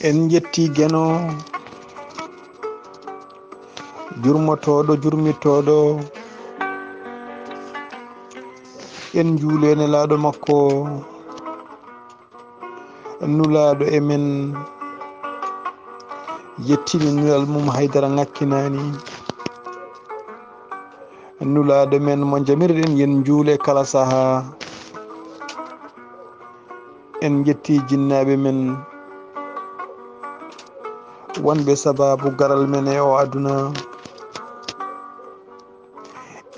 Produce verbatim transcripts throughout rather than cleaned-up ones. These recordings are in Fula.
En njetti Geno, jurmotooɗo, jurmitooɗo. En njuuli e nelaaɗo makko, nulaaɗo e men. Yettini nulal mum, haydara ŋakkinaani. Nulaaɗo men mo njamirɗen, yen njuule kala sahaa. En njetti jinnaaɓe men, wonɓe sabaabu garal men e o aduna.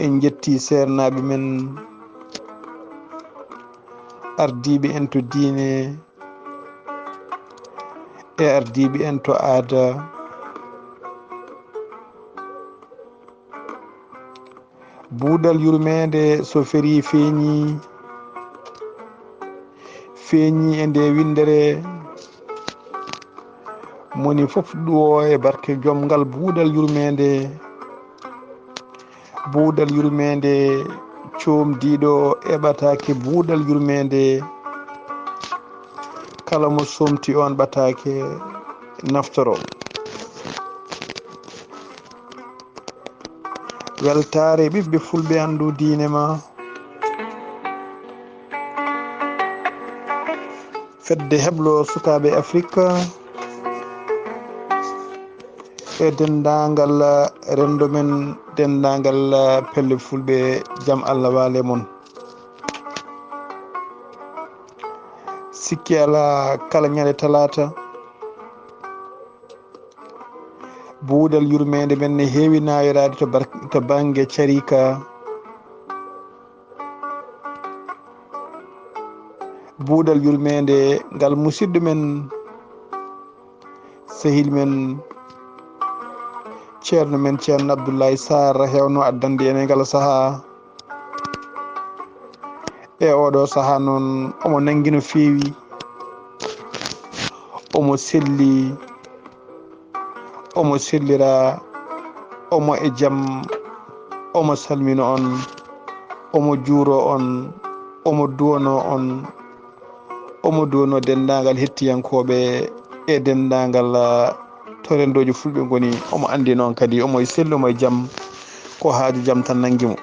En njetti seernaaɓe men, ardiiɓe en to diine e ardiiɓe en to aada. Buuɗal yurmeende so ferii feeñii, feeñii e nde winndere. Moni fof ɗuwo e barke jom ngal buuɗal yurmeende. Buuɗal yurmeende coomdiiɗo eɓataake buuɗal yurmeende. Kala mo somti on ɓataake naftoro. Weltaare ɓiɓɓe fulɓe anndu diine ma. Fedde heblo sukaaɓe Afirka e denndaangal renndo men, denndaangal pelle fulɓe, jam Allah waale mon. Sikki alaa, kala ñande talaata, buuɗal yurmeende men ne heewi nayoraade to bar-, to bannge carika. Buuɗal yurmeende ngal musidɗo men, sehil men, ceerno men, ceerno Abdoulaye Sarr, hewno addande en e ngal sahaa. E oɗo sahaa noon, omo nanngi no feewi, omo selli, omo sellira, omo e jam, omo salmino on, omo juuro on, omo duwono on, omo duwono denndaangal hettiyankooɓe e denndaangal, ah, to renndooji fulɓe ngoni. Omo anndi noon kadi omo e selli, omo e jam, ko haaju jam tan nanngi mo.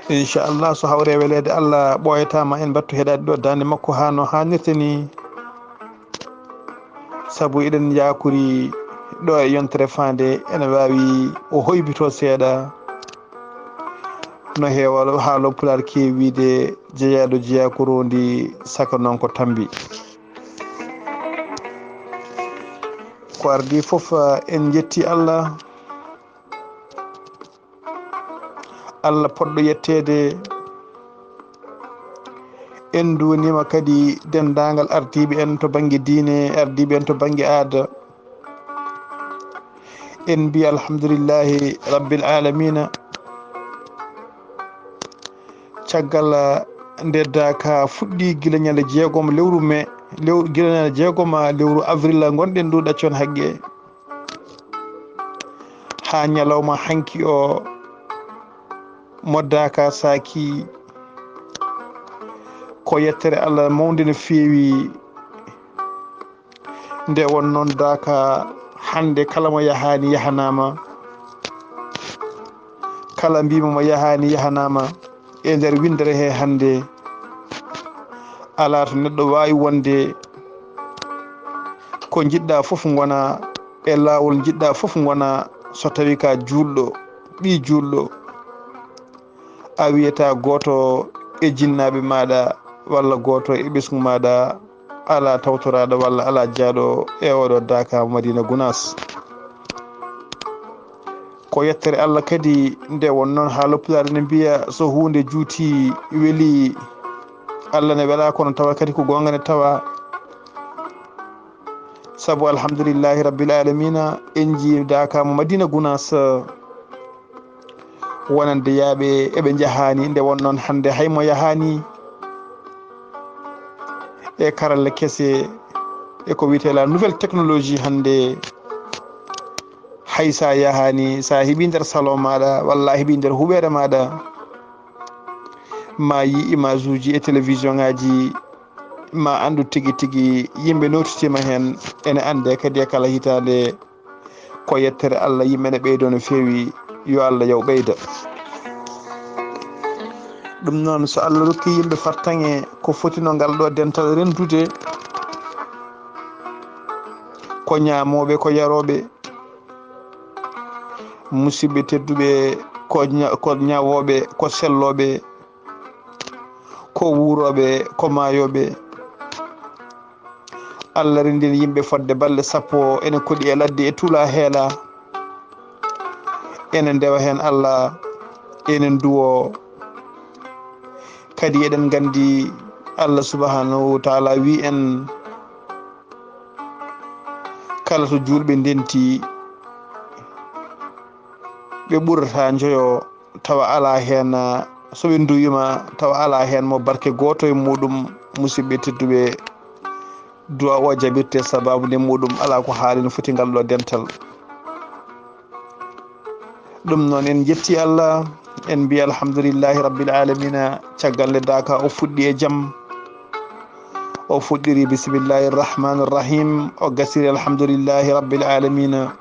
Inchallah, so hawre weleede Allah ɓooyataama, en mbattu heɗaade ɗo daande makko haa no haanirta ni. Sabu eɗen yaakori ɗo e yontere faande ene waawi o hoybito seeɗa. No heewa haalooɓe Pulaar keewi wiide, jeyaaɗo jeyaa ko roondi, saka noon ko tambi. Ko ardii fof, en njetti Allah. Allah poɗɗo yetteede. En nduwaniima kadi denndaangal ardiiɓe en to bannge diine, ardiiɓe en to bannge aada. En mbiya alhamdulillahi rabbil aalamiina. Caggal nde daaka fuɗɗii gila ñande jeegom lewru mee, lew-, gila ñande jeegom lewru avril ngonɗen ɗo ɗaccon haqqe. Haa ñalawma hanki o, mo daaka saaki, ko yettere Allah mawnde no feewi. Nde won noon daaka hannde, kala mo yahaani yahanaama, kala mbiima mo yahaani yahanaama e nder winndere he hannde, alaa to neɗɗo waawi wonde. Ko njiɗɗa fof ngona, e laawol njiɗɗa fof ngona, so tawi ka juulɗo, ɓii juulɗo, a wiyata gooto e jinnaaɓe maaɗa walla gooto e ɓesngu maaɗa, alaa tawtoraaɗo walla alaa jeyaaɗo e oɗo daaka Madina Gunaas. Ko yettere Allah kadi, nde won noon haala Pulaar ne mbiya, so huunde juuti weli, Allah ne wela, kono tawa kadi ko goonga ne tawa. Sabu alhamdulillahi rabbil alamina, en njii daaka mo Madina Gunaas, wonande yaaɓe eɓe njahaani, nde won noon hannde hay mo yahaani e karalle kese, e ko wiyetee la nouvelle technologie hannde. Hay sa yahaani, sa heɓi nder salon maaɗa, walla a heɓi nder huɓeere maaɗa, ma yi image uji e télévision ngaji, ma anndu tigi tigi yimɓe nootitiima heen, ene anndee kadi e kala hitaande. Ko yettere Allah, yimɓe ne ɓeydoo no feewi, yo Allah yaw ɓeyda. Ɗum noon, so Allah rokki yimɓe fartaŋŋe, ko foti no ngal ɗo dental rentude, ko ñaamooɓe, ko yarooɓe, musidɓe tedduɓe, ko ña-, ko ñawooɓe, ko sellooɓe, ko wuurooɓe, ko maayooɓe. Allah renndini yimɓe fodde balɗe sappo, ene koɗi e ladde e tula heela. Ene ndewa heen Allah, ene nduwo. Kadi eɗen nganndi Allah subhanahu wa taala wi en, kala to juulɓe ndenti, ɓe ɓurata njoyo, tawa alaa heen, so ɓe nduwiima, tawa alaa heen mo barke gooto e muɗum, musidɓe tedduɓe. Du'a o jaɓirte sababu nde muɗum alaa ko haali no foti ngal ɗo dental. Ɗum noon, en njetti Allah, en mbiya alhamdulillahi rabbil alamina, caggal nde daaka o fuɗɗi e jam. O fuɗɗiri bismillahi rahmani rahim, o gasiri alhamdulillahi rabbil alamina.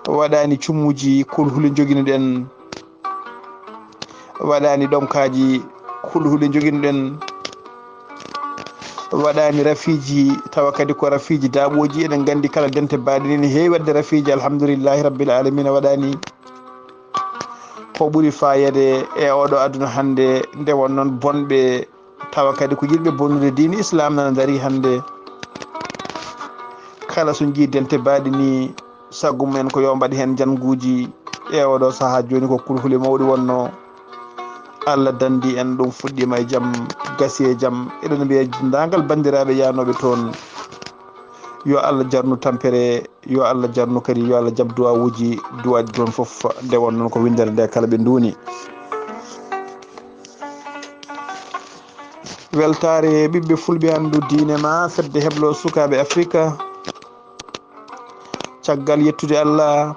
Waɗani cumuuji kulhuli njoginuɗen, waɗani ɗomkaaji kulhuli njoginuɗen, waɗani rafiiji, tawa kadi ko rafiiji daaɓooji. Eɗen nganndi kala dente baaɗe ni ne heewi waɗde rafiiji, alhamdulillahi rabbil alamina, waɗani. Ko ɓuri faayeede e oɗo aduna hannde, nde won noon bonɓe, tawa kadi ko yiɗɓe bonnude diine Islam nana ndarii hannde. Kala so njii dente baaɗe ni, sagu mumen ko yo mbaɗ heen jannguuji. E oɗo sahaa jooni ko kulhuli mawɗi wonno. Allah danndi en, ɗum fuɗɗiima e jam, gasi e jam. Eɗen mbiya denndaangal banndiraaɓe yahnooɓe toon, yo Allah jarnu tampere, yo Allah jarnu kadi, yo Allah jaɓ duwawuuji, duwaaji toon fof, nde won noon ko winndere nde kala ɓe nduuni. Weltaare ɓiɓɓe fulɓe anndu diine ma, fedde heblo sukaaɓe Afrika. Caggal yettude Allah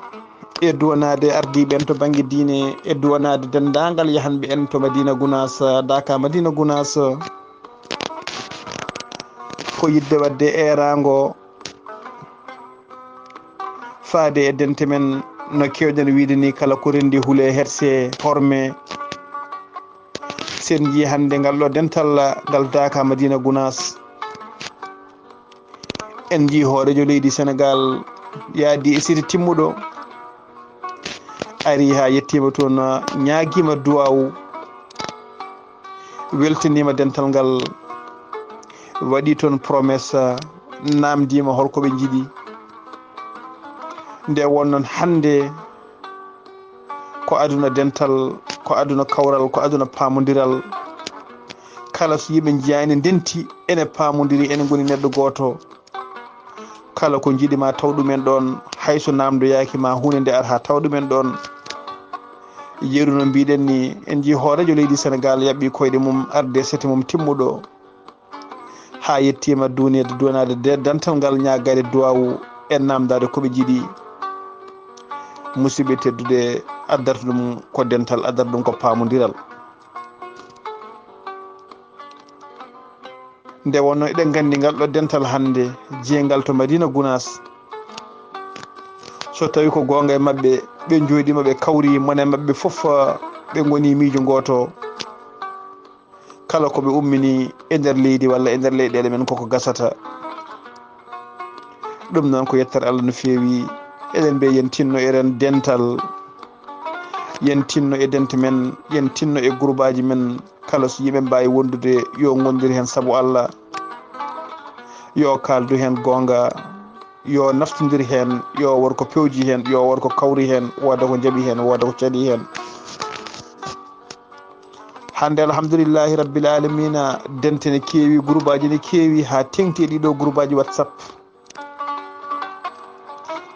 e duwanaade ardiiɓe en to bannge diine, e duwanaade denndaangal yahanɓe en to Madina Gunaas, Daaka Madina Gunaas, ko yiɗde waɗde eeraango faade e dente men, no keewɗen wiyde ni, kala ko renndi hulee herse horme. Sen njii hannde ngal ɗo dental ngal Daaka Madina Gunaas. En njii hooreejo leydi Senegaal yaadi e siti timmuɗo, ari haa yettiima toon, ñaagiima duwaawu, weltiniima dental ngal, waɗi toon promesse, naamndiima hol ko ɓe njiɗi. Nde won noon hannde, ko aduna dental, ko aduna kawral, ko aduna paamondiral. Kala so yimɓe njiyaani ndenti, ene paamondiri, ene ngoni neɗɗo gooto. Kala ko njiɗi ma taw ɗumen ɗoon, hay so naamndoyaaki ma huunde nde ar haa taw ɗumen ɗoon. Yeru no mbiɗen ni, en njii hooreejo leydi Senegaal yaɓɓi koyɗe mum, arde sete mum timmuɗo. Haa yettiima duuneede, duwanaade de-, dental ngal, ñaagaade duwaawu e naamndaade ko ɓe njiɗi. Musidɓe tedduɓe, addarta ɗum ko dental, addarta ɗum ko paamondiral. Nde wonnoo eɗen nganndi ngal ɗo dental hannde, jeyngal to Madina Gunaas. So tawii ko goonga e maɓɓe, ɓe njooɗiima, ɓe kawri, mone maɓɓe fof, ɓe ngoni miijo gooto. Kala ko ɓe ummini e nder leydi walla e nder leyɗeele men, koko gasata. Ɗum noon ko yettere Allah no feewi. Eɗen mbiya yen tinno e ren dental, yen tinno e dente men, yen tinno e gurbaaji men. Kala so yimɓe mbaawi wondude, yo ngondir heen sabu Allah, yo kaaldu heen goonga, yo naftondir heen, yo wor ko pewji heen, yo wor ko kawri heen, wooda ko jaɓi heen, wooda ko caɗi heen. Hannde, alhamdulillahi rabbil alamina, dente ne keewi, gurbaaji ne keewi, haa teŋti e ɗiɗo gurbaaji WhatsApp.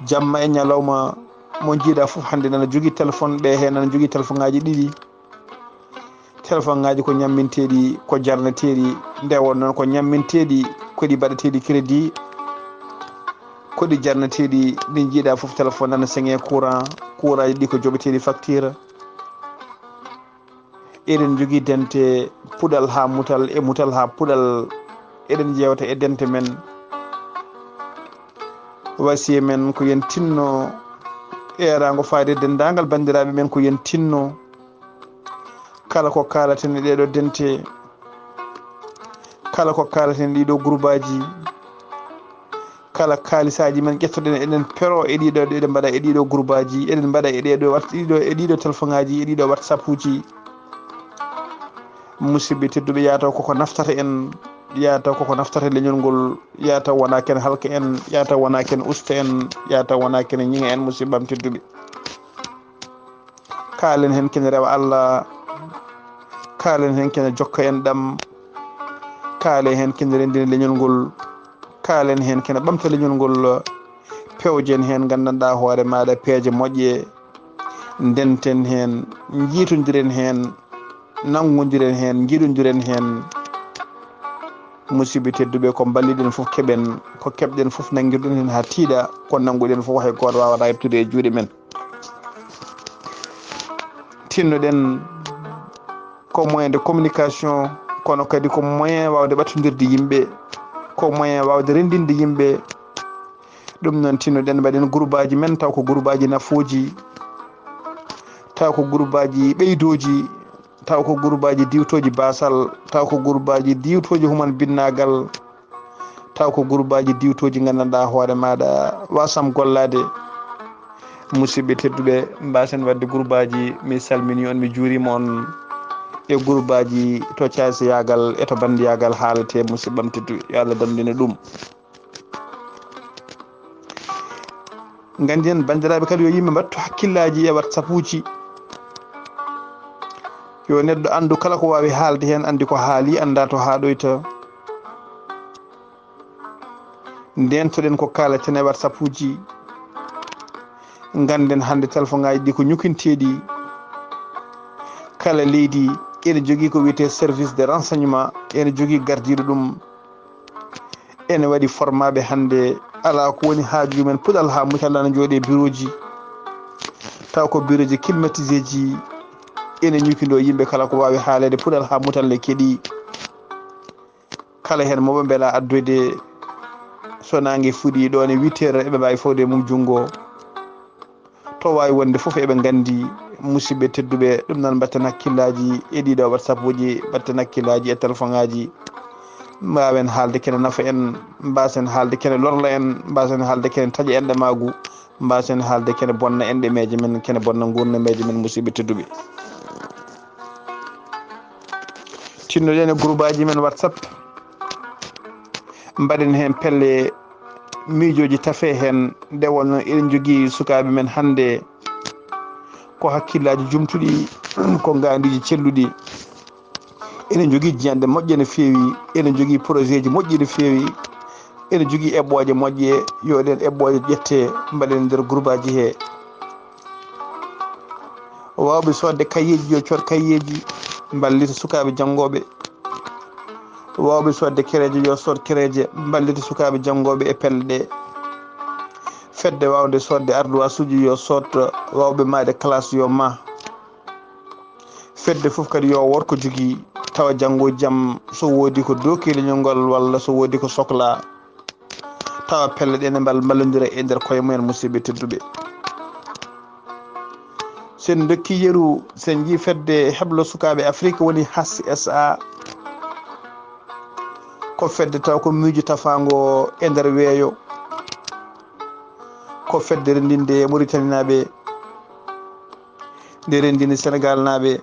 Jamma e ñalawma, mo njiiɗa fof hannde nana jogii téléphone, ɓe heen nana jogii téléphone ŋaaji ɗiɗi. Téléphone ŋaaji ko ñamminteeɗi, ko jarneteeɗi, nde won noon ko ñamminteeɗi, ko ɗi mbaɗeteeɗi crédit, ko ɗi jarneteeɗi, ɗi njiiɗa fof téléphone nana seŋe courant, courant ji ɗi ko joɓeteeɗi facture. Eɗen jogii dente puɗal haa mutal, e mutal haa puɗal. Eɗen jeewta e dente men. Wasiya men ko yen tinno eeraango faade denndaangal banndiraaɓe men, ko yen tinno kala ko kaalaten e ɗeeɗo dente, kala ko kaalaten e ɗiɗo gurbaaji, kala kaalisaaji men ƴettoɗen eɗen pero e ɗiɗo, eɗen mbaɗa e ɗiɗo gurbaaji, eɗen mbaɗa e ɗeeɗo wat-, ɗiɗo, e ɗiɗo telefoŋaaji, e ɗiɗo WhatsAppuuji. Musidɓe tedduɓe, yaa taw koko naftata en, yaa taw koko naftata leñol ngol, yaa taw wonaa ken halka en, yaa taw wonaa ken usta en, yaa taw wonaa ken ñiŋa en, musidɓam tedduɓe. Kaalen heen kene rewa Allah, kaalen heen kene jokka en ɗam, kaalen heen kene renndina leñol ngol, kaalen heen kene ɓamta leñol ngol, pewjen heen nganndanɗaa hoore maaɗa peeje moƴƴe, ndenten heen, njiitondiren heen, nanngondiren heen, njiɗondiren heen. Musidɓe tedduɓe, ko mballiɗen fof keɓen, ko keɓɗen fof nanngirɗen heen haa tiiɗa, ko nannguɗen fof hay gooto waawata heɓtude e juuɗe men. Tinnoɗen ko moyen de communication, kono kadi ko moyen waawde ɓattondirde yimɓe, ko moyen waawde renndinde yimɓe. Ɗum noon, tinnoɗen mbaɗen gurbaaji men, taw ko gurbaaji nafooji, taw ko gurbaaji ɓeydooji, taw ko gurbaaji diwtooji baasal, taw ko gurbaaji diwtooji human binnaagal, taw ko gurbaaji diwtooji nganndanɗaa hoore maaɗa wasam gollaade. Musidɓe tedduɓe, mbaasen waɗde gurbaaji, mi salminii on, mi juuriima on e gurbaaji to caasiyaagal e to banndiyaagal haaletee, musidɓam tedduɓe. Yo Allah dandu en e ɗum. Nganndi en, banndiraaɓe, kadi yo yimɓe mbattu hakkillaaji e WhatsAppuuji. Yo neɗɗo anndu kala ko waawi haalde heen, anndi ko haali, annda to haaɗoyta. Ndeentoɗen ko kaalaten e WhatsAppuuji. Ngannden hannde telefoŋaaji ɗi ko ñukinteeɗi. Kala leydi ene jogii ko wiyetee service de renseignement, ene jogii gardiiɗo ɗum. Ene waɗi formaaɓe hannde, alaa ko woni haaju men puɗal haa mutal ana jooɗi e birooji. Taw ko birooji climatiséeji, ene ñukindoo yimɓe kala ko waawi haaleede puɗal haa mutal ne keɗii. Kala heen mo ɓe mbela addude, so naange fuɗii ɗoon e huit heures, eɓe mbaawi fawde e mum junngo. To waawi wonde fof, eɓe nganndi, musidɓe tedduɓe. Ɗum noon, mbatten hakkillaaji e ɗiɗo WhatsAppuuji, mbatten hakkillaaji e telefoŋaaji. Mbaawen haalde kene nafa en, mbaasen haalde kene lorla en, mbaasen haalde kene taƴa enɗe maagu, mbaasen haalde kene bonna enɗemeeje men, kene bonna nguurnameeje men, musidɓe tedduɓe. Tinnoɗen e gurbaaji men WhatsApp, mbaɗen heen pelle miijooji tafe heen, nde wonno eɗen njogii sukaaɓe men hannde ko hakkillaaji jumtuɗi, ko ngaandiiji celluɗi. Eɗen njogii jiyanɗe moƴƴe no feewi, eɗen njogii projet ji moƴƴi no feewi, eɗen njogii eɓɓooje moƴƴe, yo ɗeen eɓɓooje ƴette, mbaɗen nder gurbaaji he. Waawɓe soodde kayeeji, yo cood kayeeji, mballita sukaaɓe janngooɓe. Waawɓe soodde kereeje, yo sood kereeje, mballita sukaaɓe janngooɓe e pelle ɗe. Fedde waawde soodde ardoiseuji, yo sood, waawɓe maayde classe, yo ma. Fedde fof kadi yo wood ko jogii, tawa janngo e jam, so woodi ko dooki leñol ngol walla so woodi ko soklaa, tawa pelle ɗe ne mbal-, mballondira e nder koye mumen, musidɓe tedduɓe. So en ndokki yeru, so en njii fedde heblo sukaaɓe Afrik woni H S A, ko fedde taw ko miijo tafaango e nder weeyo, ko fedde renndinde Muritaninaaɓe, nde renndini Senegaalnaaɓe,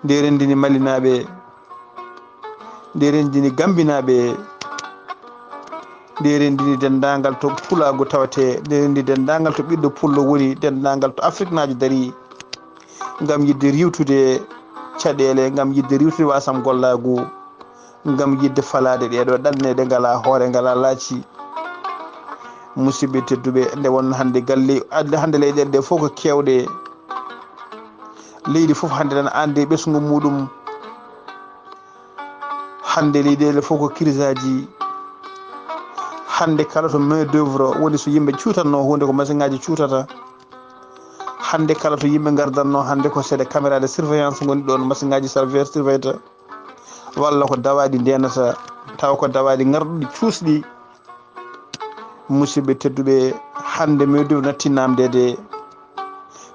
nde renndini Malinaaɓe, nde renndini Gambinaaɓe, nde renndini denndaangal to pulaagu tawetee, nde renndini denndaangal to ɓiɗɗo pullo woni, denndaangal to Afriknaajo darii, ngam yiɗde riiwtude caɗeele, ngam yiɗde riiwtude wasam gollaagu, ngam yiɗde falaade ɗeeɗo ɗanne ɗe ngalaa hoore, ngalaa laaci. Musidɓe tedduɓe, nde wonno hannde galle, hannde leyɗeele ɗe fof ko keewɗe. Leydi fof hannde nana anndi ɓesngu muɗum. Hannde leyɗeele fof ko kirisaaji. Hannde kala to main d'œuvre woni, so yimɓe cuutatnoo huunde, ko masiŋaaji cuutata. Hannde kala to yimɓe ngardanno, hannde ko seeɗa caméra de surveillance ngoni ɗon, machine ngaji surveillance surveillata, walla ko dawaaɗi ndenata, tawa ko dawaaɗi ngarɗuɗi cuusɗi. Musidɓe tedduɓe, hannde meɗum natti namdede.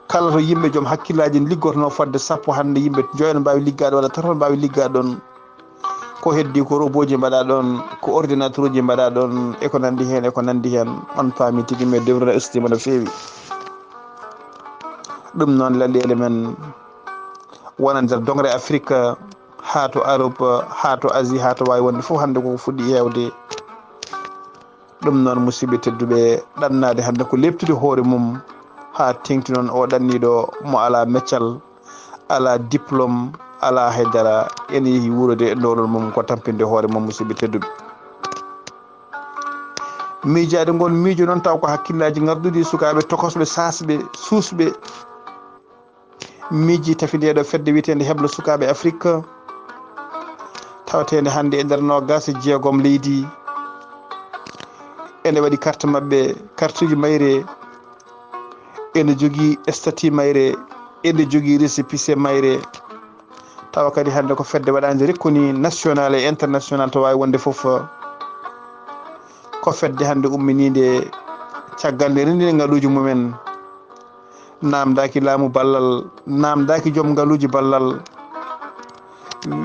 Kala to yimɓe joom hakkillaaji liggotono fodde sappo, hannde yimɓe joyo no mbaawi liggaade walla tato no mbaawi liggaade ɗon. Ko heddi ko robooji mbaɗa ɗon, ko ordinateur uji mbaɗa ɗon, e ko nanndi heen, e ko nanndi heen. On paami tigi, mais devre estima no feewi. Ɗum noon, laɗeele men wona nder dongre Afrique, haa to Europe, haa to Asie, haa to waawi wonde fof, hannde koko fuɗɗi heewde. Ɗum noon, musidɓe tedduɓe, ɗannaade hannde ko leɓtude hoore mum haa teŋti noon o ɗanniiɗo mo alaa meccal, alaa diplôme, alaa haydara, ene yehi wuurode e ndowlol mum ko tampinde hoore mum, musidɓe tedduɓe. Miijaade ngoon miijo noon taw ko hakkillaaji ngarduɗi sukaaɓe tokosɓe, saasɓe, suusɓe, miiji tafi nde ɗo fedde wiyeteende Heblo Sukaaɓe Afrik, tawateende hannde e nder noogaas e jeegom leydi. Ene waɗi carte maɓɓe, kartuuji mayre, ene jogii statut mayre, ene jogii récépissé mayre. Tawa kadi hannde ko fedde waɗaande reconnue national e international to waawi wonde fof. Ko fedde hannde umminiinde caggal nde renndini ngaluuji mumen. Naamndaaki laamu ballal, naamndaaki joom ngaluuji ballal.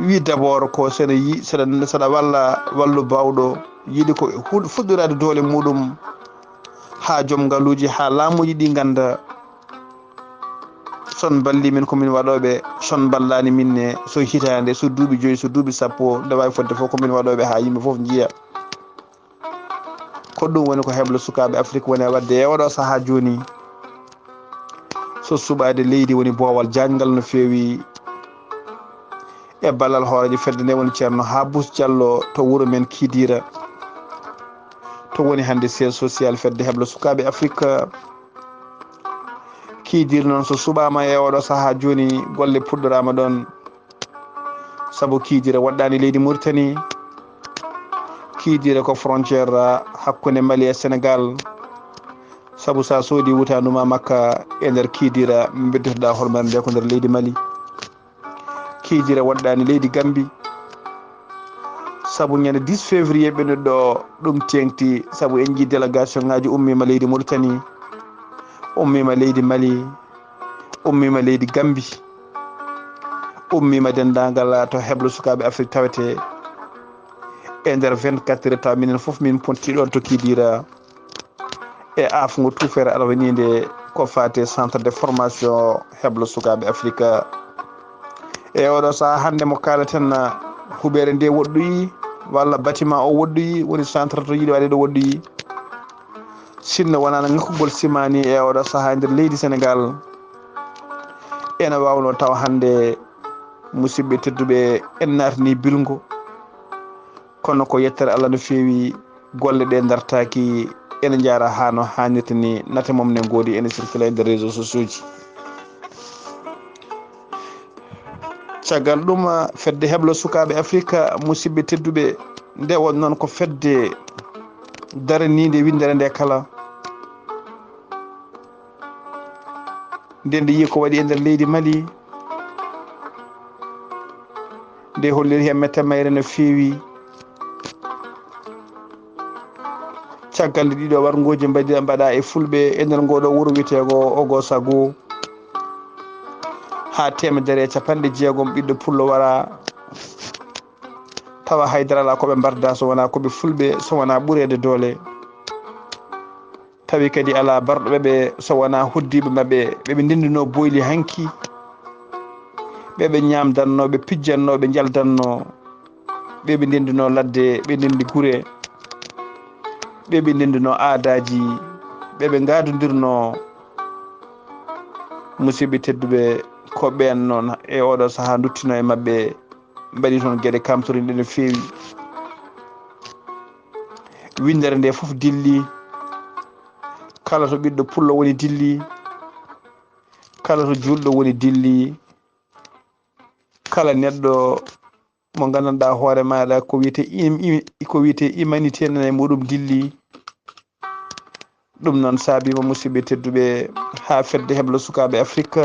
Wi d'abord ko saɗa yi-, saɗa, saɗa walla wallu baawɗo, yiɗi ko hu-, fuɗɗoraade doole muɗum haa joom ngaluuji, haa laamuuji ɗi ngannda. Son mballii min ko min waɗooɓe, son mballaani min ne, so hitaande, so duuɓi joyi, so duuɓi sappo, nde waawi fodde fof ko min waɗooɓe haa yimɓe fof njiya. Ko ɗum woni ko Heblo Sukaaɓe Afrik woni e waɗde e oɗo sahaa jooni. So suɓaade leydi woni boowal jaaƴngal no feewi. E ballal hooreejo fedde nde woni Ceerno Habus Jallo to wuro men Kidira. To woni hannde siège social fedde Heblo Sukaaɓe Afrik. Kidira noon so suɓaama e oɗo sahaa jooni golle puɗɗoraama ɗoon. Sabu Kidira waɗɗaani leydi Mauritanie. Kidira ko frontière hakkunde Mali e Sénégal. Sabu so a soodi wutaandu ma makka e nder Kidira, mbeddotoɗaa hormere nde ko nder leydi Mali. Kidira waɗɗaani leydi Gambi. Sabu ñande dix février ɓennuɗo ɗum teeŋti, sabu en njii délégation ŋaaji ummiima leydi Mauritanie, ummiima leydi Mali, ummiima leydi Gambi, ummiima denndaangal to Heblo Sukaaɓe Afrik tawetee. E nder vingt-quatre heures taw minen fof min ponti ɗoon to Kidira e afngo tuufere alwaniinde ko faati e centre de formation Heblo Sukaaɓe Afrika. E oɗo sahaa hannde mo kaalaten, huɓeere nde woɗɗoyi walla bâtiment o woɗɗoyi, woni centre to yiɗi waɗeede woɗɗoyi. Sinno wonaano ŋakkugol simaani e oɗo sahaa e nder leydi Sénégal, ene waawnoo taw hannde, musidɓe tedduɓe, en naatanii bilngo. Kono ko yettere Allah no feewi, golle ɗe ndartaaki, ene njaara haa no haanirta ni, nate mum ne ngoodi ene circule e nder réseaux sociaux ji. Caggal ɗum, fedde Heblo Sukaaɓe Afrika, musidɓe tedduɓe, nde won noon ko fedde daraniinde winndere nde kala. Nde nde yiyi ko waɗi e nder leydi Mali, nde holliri heen mette mayre no feewi. Caggal nde ɗiɗo warngooji mbaɗi, mbaɗa e Fulɓe e nder ngoo ɗoo wuro wiyeteego Ogo Sago, haa teemedere e capanɗe jeegom ɓiɗɗo pullo wara, tawa hay dara alaa ko ɓe mbarda so wonaa ko ɓe Fulɓe, so wonaa ɓureede doole. Tawi kadi alaa barɗo ɓe, ɓe so wonaa hoddiiɓe maɓɓe, ɓe ɓe ndenndunoo boyli hanki, ɓe ɓe ñaamdannoo, ɓe pijjannoo, ɓe njaldannoo, ɓe ɓe ndenndunoo ladde, ɓe ndenndi gure, ɓe ɓe ndenndunoo aadaaji, ɓe ɓe ngaadondirnoo. Musidɓe tedduɓe, ko ɓeen noon e oɗo sahaa nduttinoo e maɓɓe, mbaɗi toon geɗe kamtorinɗe no feewi. Winndere nde fof dilli, kala to ɓiɗɗo pullo woni dilli, kala to juulɗo woni dilli, kala neɗɗo mo nganndanɗaa hoore maaɗa ko wiyetee im-, im-, ko wiyetee humanité nana e muɗum dilli. Ɗum noon saabiima, musidɓe tedduɓe, haa fedde heblo sukaaɓe Afirka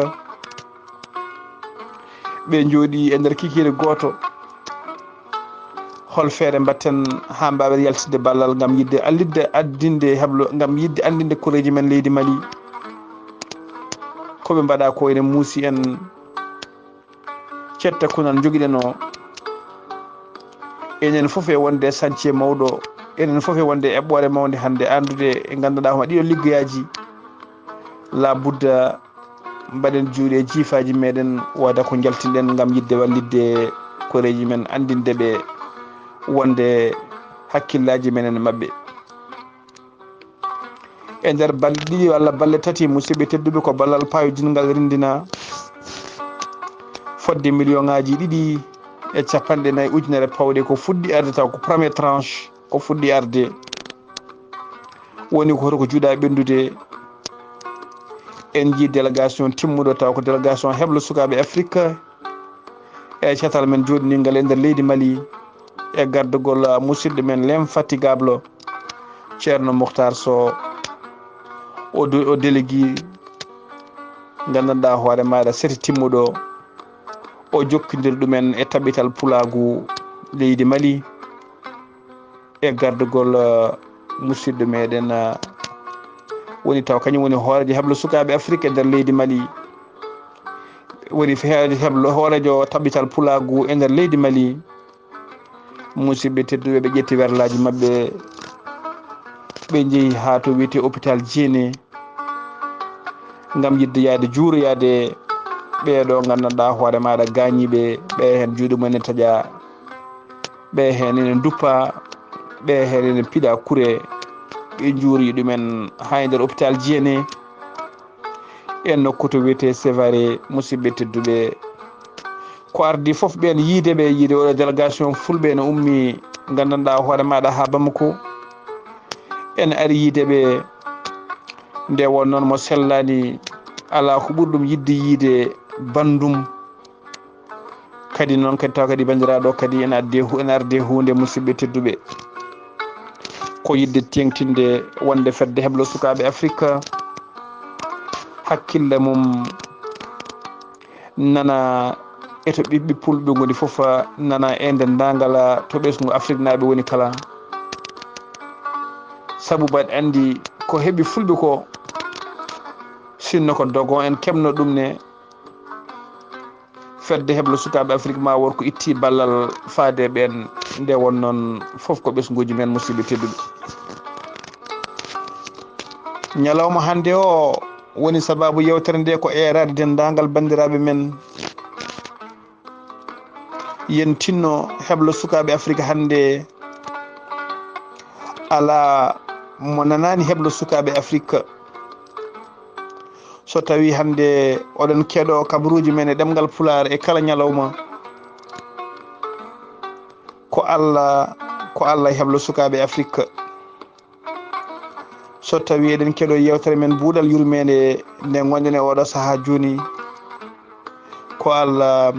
ɓe njooɗii e nder kikiiɗe gooto. Hol feere mbaɗten haa mbaawen yaltinde ballal ngam yiɗde allitde, addinde heblo, ngam yiɗde anndinde koreeji men leydi Mali? Ko ɓe mbaɗa ko ene muusi en. Cetta kunal njogiɗen o, enen fof e wonde sañce mawɗo, enen fof e wonde eɓɓoore mawnde hannde, anndude e ngannduɗaa hono ɗiɗo liggeyaaji, la budda mbaɗen juuɗe jiifaaji meɗen, wada ko njaltinɗen ngam yiɗde wallitde koreeji men, anndinde ɓe wonde hakkillaaji men ene maɓɓe. E nder balɗe ɗiɗi walla balɗe tati, musidɓe tedduɓe, ko ballal payodingal rinndina fodde million ŋaaji ɗiɗi e capanɗe nayi ujunere pawɗe ko fuɗɗi arde, taw ko première tranche ko fuɗɗi arde. Woni ko hoto ko juuɗa ɓenndude. En njii délégation timmuɗo, taw ko délégation heblo sukaaɓe Afirka, e catal men jooɗningal e nder leydi Mali, e gardugol, ah, musidɗo men l'infatigable Ceerno Moktar Sow. O do-, o délégué nganndanɗaa hoore maaɗa seti timmuɗo. O jokkondir ɗumen e tabital pulaagu leydi Mali e gardugol, ah, musidɗo meɗen, ah, woni taw kañum woni hooreejo heblo sukaaɓe Afirka e nder leydi Mali. Woni fe-, hooreejo heblo, hooreejo tabital pulaagu e nder leydi Mali. Musidɓe tedduɓe, ɓe ƴetti werlaaji maɓɓe, ɓe njehi haa to wiyetee hôpital Djéné ngam yiɗde yahde juuroyaade ɓee ɗo nganndanɗaa hoore maaɗa gaañiiɓe, ɓe heen juuɗe mum ene taƴa, ɓe heen ene nduppa, ɓe heen ene piɗa kure, ɓe njuuri ɗumen haa e nder hôpital Djéné. En nokku to wiyetee Sévaré, musidɓe tedduɓe. Ko ardi fof ɓeen yiide ɓe, yiide oɗo délégation fulɓe ene ummi, nganndanɗaa hoore maaɗa haa Bamako. En ari yiide ɓe, nde won noon mo sellaani, alaa ko ɓuri ɗum yiɗde yiide banndum. Kadi noon kadi taw kadi banndiraaɗo kadi ene addi hu-, ene ardi huunde, musidɓe tedduɓe. Ko yiɗde teeŋtinde wonde fedde heblo sukaaɓe Afirka hakkille mum nana e to ɓiɓɓe pulɓe ngoni fof, nana e ndenndaangal to ɓesngu Afriknaaɓe woni kala. Sabu mbaɗ anndi ko heɓi fulɓe ko, sinno ko dogon en keɓno ɗum ne, fedde heblo sukaaɓe Afirka ma wor ko itti ballal faade ɓeen, nde won noon fof ko ɓesnguuji men, musidɓe tedduɓe. Ñalawma hannde o woni sababu yewtere nde ko eeraade denndaangal banndiraaɓe men. Yen tinno heblo sukaaɓe Afirka hannde, alaa mo nanaani heblo sukaaɓe Afirka. So tawii hannde oɗon keɗoo kabaruuji men e ɗemngal Pulaar e kala ñalawma, ko Allah, ko Allah e heblo sukaaɓe Afirka. So tawii eɗen keɗoo yeewtere men Buuɗal Yurmeende nde ngonɗen e oɗo sahaa jooni, ko Allah,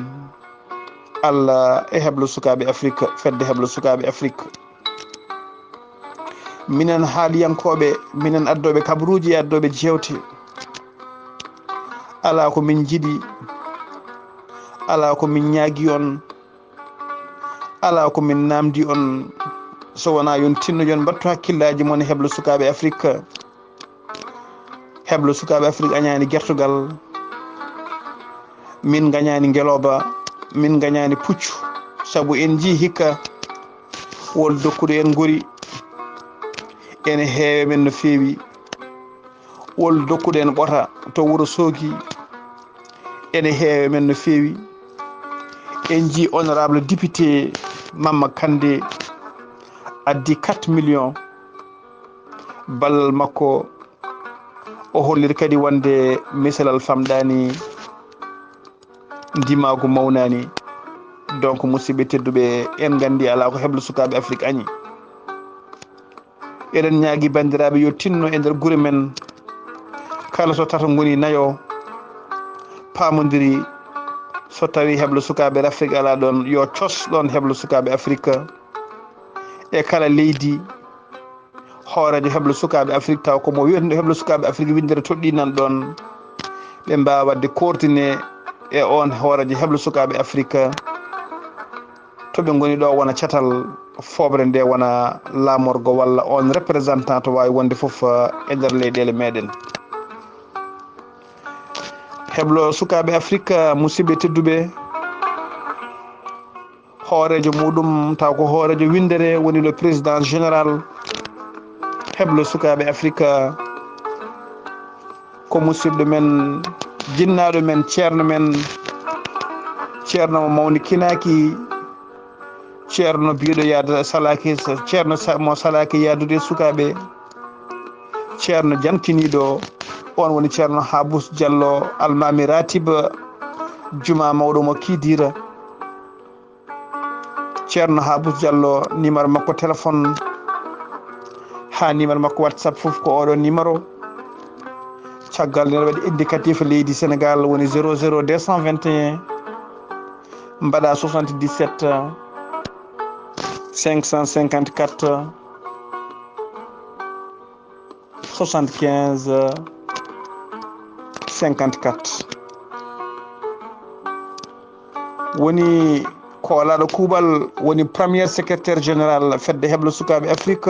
Allah e heblo sukaaɓe Afirka, fedde heblo sukaaɓe Afirka. Minen haaliyankooɓe, minen addooɓe kabaruuji e addooɓe jeewte, alaa ko min njiɗi, alaa ko min ñaagii on, alaa ko min naamndii on, so wonaa yon tinno, yon mbattu hakkillaaji mon e heblo sukaaɓe Afirka. Heblo sukaaɓe Afirka añaani gertogal, min ngañaani ngelooba, min ngañaani puccu, sabu en njii hikka wol dokkuɗo en ngori ene heewe men no feewi. Wol dokkuɗo en ɓota to Wuro Soogi ene heewe men no feewi. En njii honorable député Mamma Kande addi quatre millions. Ballal makko, o hollir kadi wonde misalal famɗaani, ndimaagu mawnaani. Donc, musidɓe tedduɓe, en nganndi alaa ko heblo sukaaɓe Afirka añi. Eɗen ñaagi banndiraaɓe yo tinno e nder gure men, kala so tato ngoni nayo, paamondiri, so tawii heblo sukaaɓe Afirka alaa ɗoon, yo cos ɗoon heblo sukaaɓe Afirka e kala leydi. hooreejo heblo sukaaɓe Afrik, taw ko mo wiyetnoo heblo sukaaɓe Afrik winndere toɗɗii nan ɗoon, ɓe mbaawa waɗde coordonné e oon hooreejo heblo sukaaɓe Afrik, to ɓe ngoni ɗo wona catal fooɓre nde, wona laamorgo walla oon représentant to waawi wonde fof e nder leyɗeele meɗen. Heblo sukaaɓe Afrik, musidɓe tedduɓe, hooreejo muɗum taw ko hooreejo winndere woni le président général heblo sukaaɓe Afrik, ko musidɗo men, jinnaaɗo men, ceerno men, ceerno mo mawni kinaaki, ceerno biiɗo yaada salaaki, ceerno sa-, mo salaaki yaadude e sukaaɓe, ceerno jantiniiɗo, on woni ceerno Habus Diallo, almaami Ratib, juma mawɗo mo Kidira. Ceerno Habus Diallo, numéro makko téléphone, haa numéro makko WhatsApp fof ko oɗo numéro. Caggal nde waɗi indicatif leydi Sénégal woni zéro zéro deux cent vingt et un, mbaɗa soixante-dix-sept cinq cent cinquante-quatre soixante-quinze cinquante-quatre. Woni koolaaɗo kuuɓal, woni premier secrétaire général fedde heblo sukaaɓe Afrik,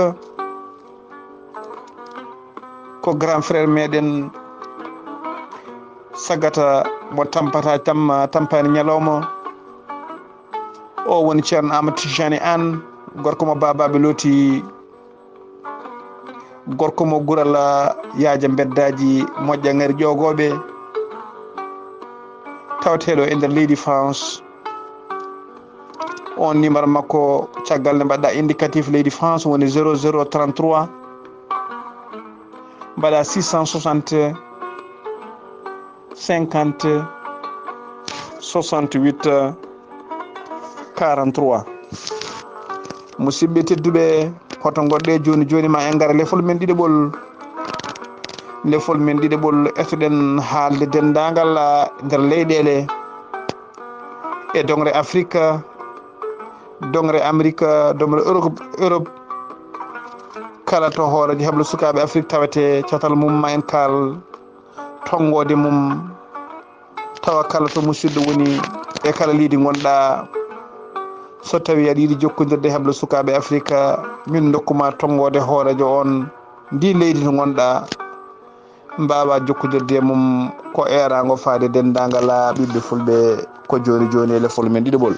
ko grand frère meɗen Sagata mo tampata tamma, tampaani ñalawma. O woni Ceerno Amadou Tijani Anne, gorko mo Baabaaɓe Looti, gorko mo Gurala Yaaja Mbeddaaji, moƴƴa ngari ƴoogooɓe, tawateeɗo e nder leydi France. On numéro makko, caggal nde mbaɗɗa indicatif leydi France, woni zéro zéro trente-trois, mbaɗa six cent soixante, cinquante, soixante-huit, quarante-trois. Musidɓe tedduɓe, hoto ngoɗɗe jooni jooni ma en ngara lefol men ɗiɗaɓol. Lefol men ɗiɗaɓol, etoɗen haalde denndaangal, ah, nder leyɗeele e doŋre Afrik, doŋre Amerik, doŋre Europe, Europe. Kala to hooreejo heblo sukaaɓe Afrik tawete, catal mum ma en kaal tonngoode mum. Tawa kala to musidɗo woni e kala leydi ngonɗa, so tawi aɗa yiɗi jokkondirde heblo sukaaɓe Afrik, min ndokkuma tonngoode hooreejo on ndi leydi to ngonɗa, mbaawa jokkondirde e mum. Ko eeraango faade denndaangal ɓiɓɓe fulɓe, ko jooni jooni e lefol men ɗiɗaɓol.